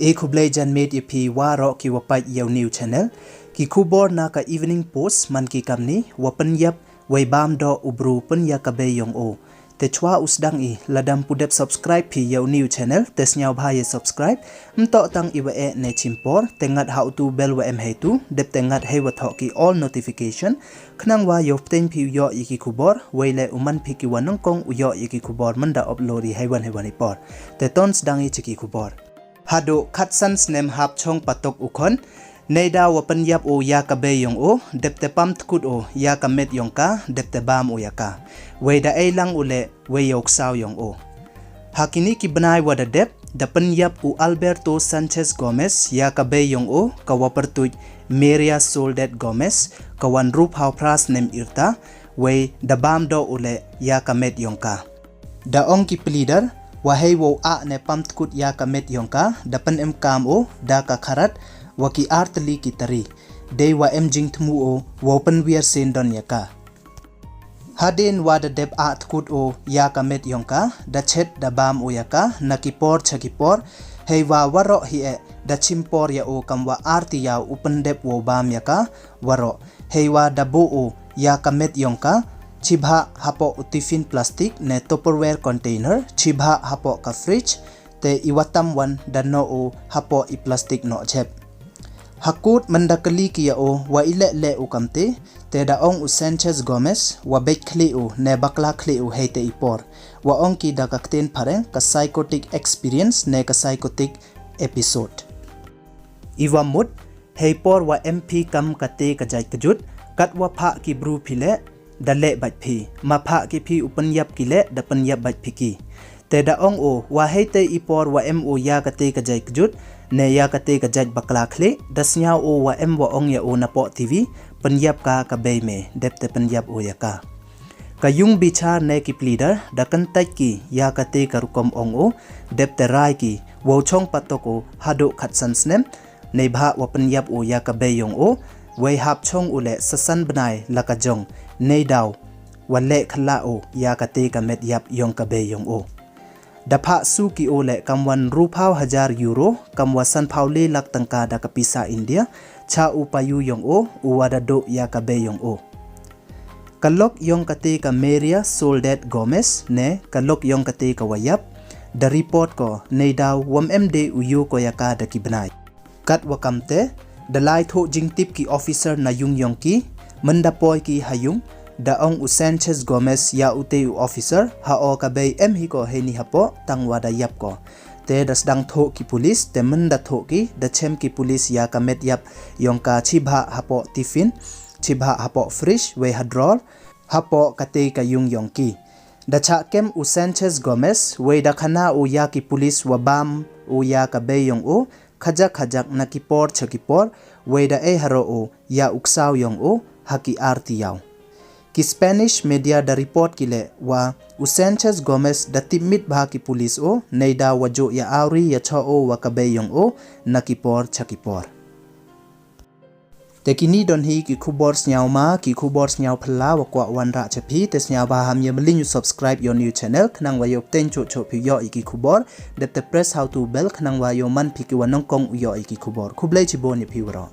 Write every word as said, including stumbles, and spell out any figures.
E khublei janmiet ya phi waroh ki wa pait ya u new channel. Ki khubor na ka Evening Post man ki kamni, wa pynyap wei bam doh u bru pyn ya ka bei yong o. Te chwa u sdang i, lada ym pu dep subscribe phi ya u new channel, te sniawbha ya subscribe. Ym toh tang i wa eh ne chim por, te ngat ha u tu bell wa em hei tu, dep te ngat hei wa thoh ki all notification, khnang wa yoh pteng phi u yoh ya ki khubor, wei le u man phi ki wa nyngkong u yoh ya ki khubor mynda upload i hei wan hei wan i por. Te ton sdang i cha ki khubor. Haduh khatsan snem hap chong patok u khon, neidaw wa pynyap o ya ka bei yong o, dep te pam tkut o ya ka met yong ka, dep te bam o ya ka. Wei da ei lang u le, wei yoh ksaw yong o. Ha kini ki bnai wa da dep, da pynyap u Alberto Sanchez Gomez ya ka bei yong o, ka wa pyrtuit Maria Soledad Gomez, ka wa ynru phaw phra snem yrta, wei da bam doh u le ya ka met yong ka. Da ong ki pleader, wa hei wow ah ne pam tkut ya ka met yong ka, da pynemkam o da ka kharat, wa ki ar tylli ki tari. Dei wa em jingthmu o wow pynwiar sien don ya ka. Hadien wa da dep ah tkut o ya ka met yong ka, da chet da bam o ya ka na ki por cha ki por. Hei wa waroh hi e, da chim por ya o kam wa ar tiaw u pyndep wow bam ya ka waroh. Hei wa da buh o ya ka met yong ka, chibha hapoh u tiffin plastic ne Tupperware container, chibha hapoh ka fridge, te i wa tam wan da noh o hapoh i plastic noh jhep. Ha kut mynda kylli ki ya o wa i leh leh o kamte, te da ong u Sanchez Gomez wa beit khlieh o ne bakla khlieh o hei te i por. Wa ong ki da ka ktien phareng ka psychotic experience ne ka psychotic episode. I wa mut, hei por wa em phi kam kate ka jait kjut, kat wa phah ki bru phi le, da leh bait phi, ma phah ki phi u pynyap ki le, da pynyap bait phi ki. Te da ong o, wa hei te i por wa em o ya kate ka jait kjut, ne ya kate ka jait bakla khlieh, da sniaw o wa em wa ong ya o napoh T V, pynyap ka ka bei me, dep te pynyap o ya ka. Ka yung bichar ne ki pleader, da kyntait ki ya kate ka rukom ong o, dep te rai ki, wow chong patok o haduh khatsan snem, neibhah wa pynyap o ya ka bei yong o, wei hap chong u le sa san bnai la ka jong, neidaw wa leh khlaw o ya kate ka met yap yong ka bei yong o. Da phah su ki o le kam wa ynru phaw hajar euro, kam wa san phaw le lak tyngka da ka pisa India, cha u payu yong o, u wa da duh ya ka bei yong o. Ka lok yong kate ka Maria Soledad Gomez ne ka lok yong kate ka wa yap, da report ko neidaw wa ym em de u yoh ko ya ka da ki bnai. Kat wa kamte, da lai thoh jingtip ki officer na yung yong ki, mynda poi ki ha yung, da ong u Sanchez Gomez ya u te u officer, ha o ka bei em hi ko hei ni hapoh, tang wa da yap ko. Te da sdang thoh ki police, te mynda thoh ki, da chem ki police ya ka met yap yong ka chibha hapoh tiffin, chibha hapoh fridge, wei ha drawer, hapoh kate ka yung yong ki. Da chah kem u Sanchez Gomez, wei da khana o ya ki police wa bam o ya ka bei yong o, khajak khajak na ki por cha ki por, wei da ei haroh o ya u ksaw yong o ha ki ar tiaw. Ki Spanish media da report ki le wa u Sanchez Gomez da tipmit bha ki police o, neidaw wa joh ya awri ya choh o wa ka bei yong o na ki por cha ki por. Te kini don hi ki khubor sniaw ma, ki khubor sniaw phylla wa kwah wanrah cha phi, te sniawbha ham ya mlin u subscribe ya u new channel, khnang wa yoh pteng choh choh phi yoh ya ki khubor, dep te press ha u tu bell, khnang wa yoh man phi ki wa nyngkong u yoh ya ki khubor. Khublei chibun ya phi waroh.